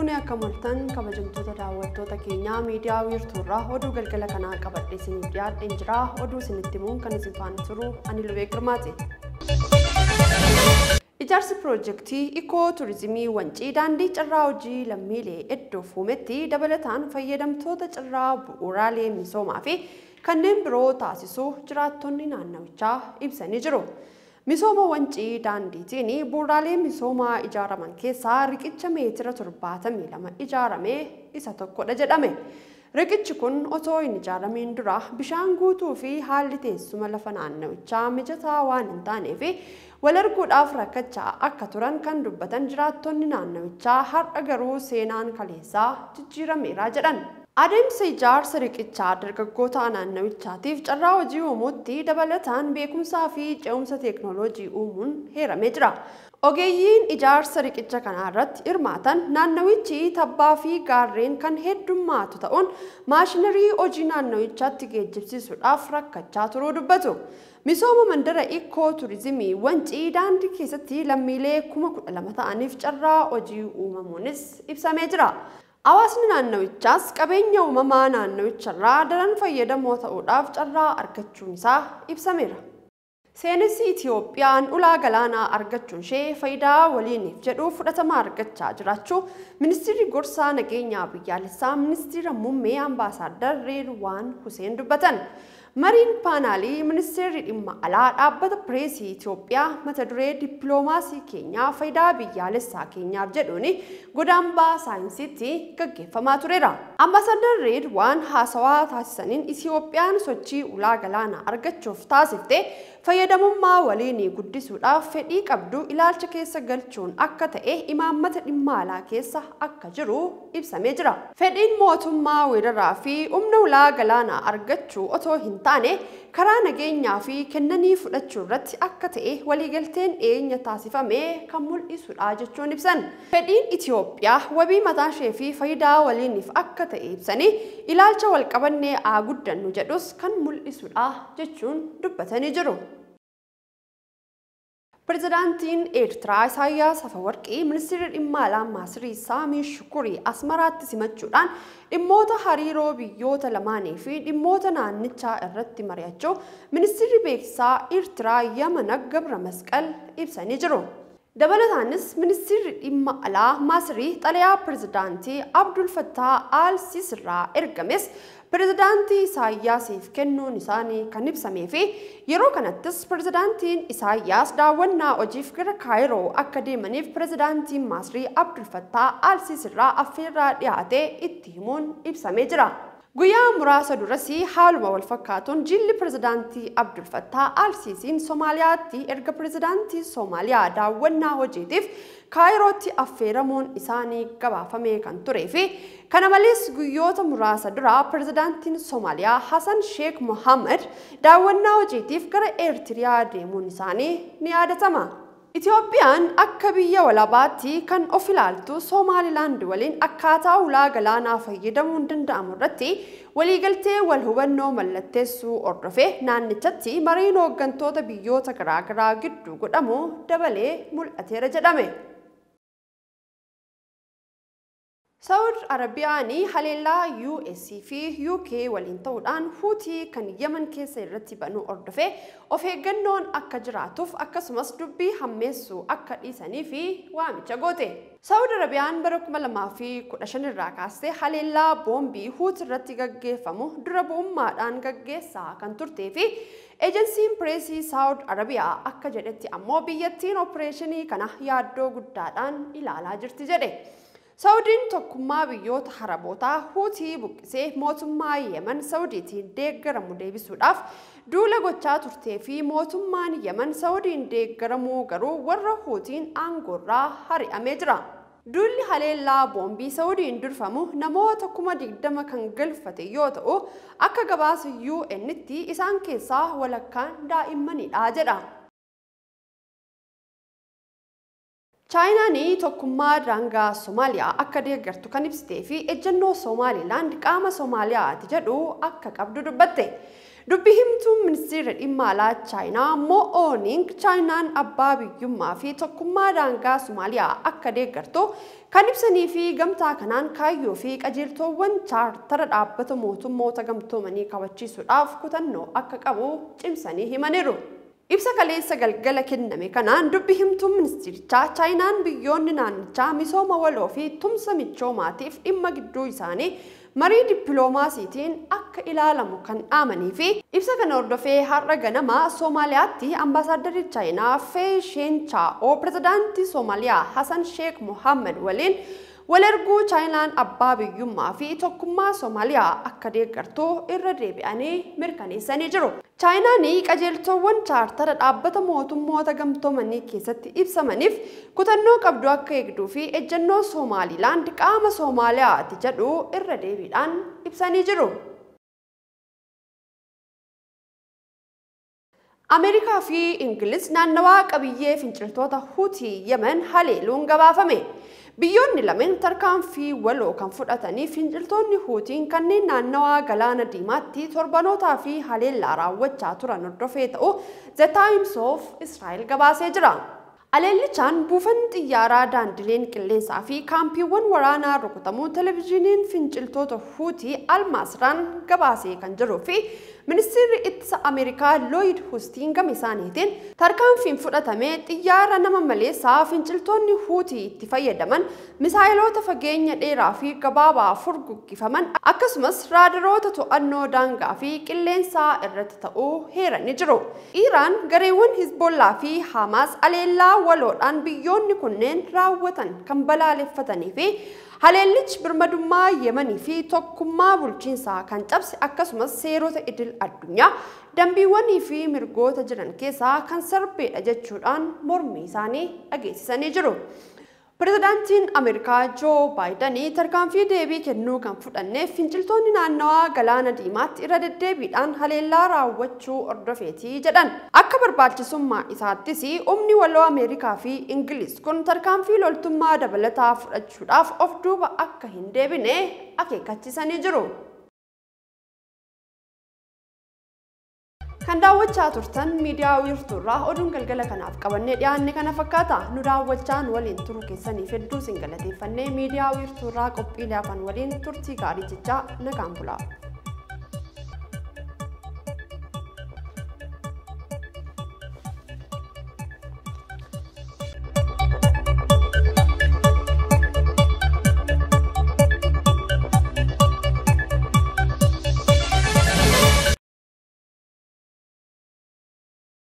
Fuunee akka moltan kabajamtoota daawwattoota keenyaa miidiyaa wiirtuurraa oduu galgala kanaa qabadhee isiniif dhiyaadheen jira. Oduu isinitti himuun kan isin faana turu ani Lubee Girmaati. Ijaarsi piroojeektii ikoo turizimii Wancii daandii carraa hojii lammiilee iddoo fuumetti dabalataan fayyadamtoota carraa bu'uuraalee misoomaa fi kanneen biroo taasisuu jiraattonni naannawichaa ibsanii jiru. Misooma Wancii daandiitiin bu'uuraalee misoomaa ijaaraman keessaa riqicha meetira 72 ijaarame isa tokkodha jedhame. Riqichi kun otoo hin ijaaramiin dura bishaan guutuu fi haalli teessuma lafa naannawichaa mijataa waan hin taaneef wal arguudhaaf rakkachaa akka turan kan dubbatan jiraattonni naannawichaa har'a garuu seenaan kaleessaa jijjiirameera jedhan. Adeemsa ijaarsa riqichaa dargaggoota naannawichaatiif carraa hojii uumuutti dabalataan beekumsaa fi ce'umsa teeknooloojii uumuun heeramee jira. Ogeeyyiin ijaarsa riqicha kanaa irratti hirmaatan naannawichi tabbaa fi gaarreen kan heddummaatu ta'uun maashinarii hojii naannawichaatti geejjibsiisuudhaaf rakkachaa turuu dubbatu. Misooma mandara ikoo turizimii Wancii daandii keessatti lammiilee 12,000 ta'aniif carraa hojii uumamuunis ibsamee jira. Hawaasni naannawichaas qabeenya uumamaa naannawicharraa daran fayyadamoo ta'uudhaaf carraa argachuun isaa ibsameera. Seenessi Itiyoophiyaan ulaa galaanaa argachuun ishee faayidaa waliiniif jedhu fudhatama argachaa jiraachuu ministeerri gorsaa nageenyaa biyyaalessaa ministeera muummee Ambaasaadar Reedwaan Huseen dubbatan. Mariin paanaalii ministeerri dhimma alaa dhaabbata pireesii Itiyoophiyaa mata duree dippiloomaasii keenyaa faayidaa biyyaalessaa keenyaaf jedhuun godaambaa saayinsiitti gaggeeffamaa tureera. Ambaasaadar Reedwaan haasawaa taasisaniin Itiyoophiyaan sochii ulaa galaanaa argachuuf taasifte fayyadamummaa waliinii guddisuudhaaf fedhii qabdu ilaalcha keessa galchuun akka ta'e imaammata dhimma alaa keessa akka jiru ibsamee jira. Fedhiin mootummaa weeraraa fi humna ulaa galaanaa argachuu otoo hin taane karaa nageenyaa fi kennanii fudhachuu irratti akka ta'e waliigalteen dhiyeenya taasifame kan mul'isudha jechuun ibsan. Fedhiin Itiyoophiyaa wabii mataa ishee fi faayidaa waliiniif akka ta'e ibsanii ilaalcha walqabannee haa guddannu jedhus kan mul'isudha jechuun dubbatanii jiru. Pirezidaantiin Eertiraa Isaayyaas Afawarqii ministeera dhimma alaa Maasirii Saamii Shukurii Asmaraatti simachuudhaan dhimmoota hariiroo biyyoota lamaanii fi dhimmoota naannichaa irratti mari'achuu ministeerri beeksisaa Eertiraa Yamana Gabra Masqal ibsanii jiru. Dabalataanis ministeerri dhimma alaa Maasirii xalayaa pirezidaantii Abdul Fattah Al-Sisirraa ergames pirezidaantii Isaayyaasiif kennuun isaanii kan ibsamee fi yeroo kanattis pirezidaantiin Isaayyaas daawwannaa hojiif gara Kaayiroo akka deemaniif pirezidaantiin Maasirii Abdul Fattah Al-Sisirraa affeerraa dhiyaate itti himuun ibsamee jira. Guyyaa muraasa duras haaluma wal fakkaatuun jilli pirezidaantii Abdul Fattah Al-Sisiin Somaaliyaatti erga pirezidaantii Somaaliyaa daawwannaa hojiitiif Kaayirootti affeeramuun isaanii gabaafamee kan turee fi kana malees guyyoota muraasa dura pirezidaantiin Somaaliyaa Hassan Sheikh Mohammed daawwannaa hojiitiif gara Eertiriyaa deemuun isaanii ni yaadatama. Itiyoophiyaan akka biyya walabaatti kan of ilaaltu Somaalilaand waliin akkaataa ulaa galaanaa fayyadamuun danda'amu irratti waliigaltee wal hubannoo mallatteessuu hordofee naannichatti mariin hooggantoota biyyoota garaagaraa gidduu godhamu dabalee mul'ateera jedhame. Saawud Arabiyaan haleellaa US fi UK waliin ta'uudhaan Huutii kan Yemen keessa irratti banuu hordofee of eeggannoon akka jiraatuuf akkasumas dubbii hammeessuu akka dhiisanii fi waamicha goote. Saawud Arabiyaan bara 2015 irraa kaastee haleellaa boombii Huutii irratti gaggeeffamu dura bu'ummaadhaan gaggeessaa kan turtee fi ejensiin pireesii Saawud Arabiyaa akka jedhetti ammoo biyyattiin opereeshinii kana yaaddoo guddaadhaan ilaalaa jirti jedhe. Saawudiin tokkummaa biyyoota Arabootaa Huutii buqqisee mootummaa Yemen Saawudiitiin deeggaramu deebisuudhaaf duula gochaa turtee fi mootummaan Yemen Saawudiin deeggaramuu garuu warra Huutiin aangoorraa hari'amee jira. Duulli haleellaa boombii Saawudiin durfamu namoota 20,000 kan galfate yoo ta'u akka gabaasa UN'tti isaan keessaa walakkaan daa'immanidha jedha. Chaayinaan tokkummaa daangaa Somaaliyaa akka deeggartu kan ibsitee fi ejjennoo Somaalilaand qaama Somaaliyaati jedhu akka qabdu dubbatte. Dubbi himtuun ministeera dhimma alaa Chaayinaa Mo Ning Chaayinaan abbaa biyyummaa fi tokkummaa daangaa Somaaliyaa akka deeggartu kan ibsanii fi gamtaa kanaan kaayyoo fi qajeeltoowwan chaartara dhaabbata mootummoota gamtoomanii kabachiisuudhaaf kutannoo akka qabu cimsanii himaniiru. Ibsa kaleessa galgala kenname kanaan dubbi himtuun ministeerichaa Chaayinaan biyyoonni naannichaa misooma waloo fi tumsa michoomaatiif dhimma gidduu isaanii marii dippiloomaasiitiin akka ilaalamu kan dhaamanii fi ibsa kana hordofee har'a ganama Soomaaliyaatti ambaasaaddarri Chaayinaa Fei Shenchao pirezidaantii Soomaaliyaa Hassan Sheikh Mohammed waliin wal erguu Chaayinaan abbaa biyyummaa fi tokkummaa Soomaaliyaa akka deeggartu irra deebi'anii mirkaneessanii jiru. Chaayinaan qajeeltoowwan chaartara dhaabbata mootummoota gamtoomanii keessatti ibsamaniif kutannoo qabdu akka eegduu fi ejjennoo Soomaalilaand qaama Soomaaliyaati jedhu irra deebiidhaan ibsanii jiru. Ameerikaa fi Ingiliz naannawaa qabiyyee finciltoota Huutii Yemen haleeluun gabaafame. Biyyoonni lameen tarkaanfii waloo kan fudhatanii finciltoonni Huutiin kanneen naannawaa galaana diimaatti torbanootaa fi haleellaa raawwachaa turan hordofee ta'u The Times of Israel gabaasee jira. Haleellichaan buufanni xiyyaaraa daandileen qilleensaa fi kaampiiwwan waraanaa rukutamuu televezyiiniin finciltoota Huutii Almaasraan gabaasee kan jiruu fi ministeerri ittisa Ameerikaa Lloyd Austin gama isaaniitiin tarkaanfiin fudhatame xiyyaara nama maleessaa finciltoonni Huutii itti fayyadaman misaayiloota fageenya dheeraa fi gabaabaa furguggifaman akkasumas raadaroota to'annoo daangaa fi qilleensaa irratti ta'uu heeranii jiru. Iiraan gareewwan Hizbollaa fi Hamaas haleellaa waloodhaan biyyoonni kunneen raawwatan kan balaaleffatanii fi haleellichi birmadummaa Yemanii fi tokkummaa bulchiinsaa kan cabse akkasumas seerota idil addunyaa dambiiwwanii fi mirgoota jiran keessaa kan sarbeedha jechuudhaan mormii isaanii dhageessisanii jiru. Pirezidaantiin Ameerikaa Joo Baayiden tarkaanfii deebii kennuu kan fudhanneef finciltoonni naannawaa galaana diimaatti irra deddeebiidhaan haleellaa raawwachuu hordofeetii jedhan. Akka barbaachisummaa isaattis humni waloo Ameerikaa fi Ingiliz kun tarkaanfii loltummaa dabalataa fudhachuudhaaf of duuba akka hin deebine akeekkachiisanii jiru. Kan daawwachaa turtan miidiyaa wiirtuurraa oduun galgala kanaaf qabannee dhiyaanne kana fakkaata. Nu daawwachaan waliin turuu keessaniif hedduu isin galateeffannee miidiyaa wiirtuurraa qophiilee hafan waliin turtii gaarii jechaa nagaan bulaa.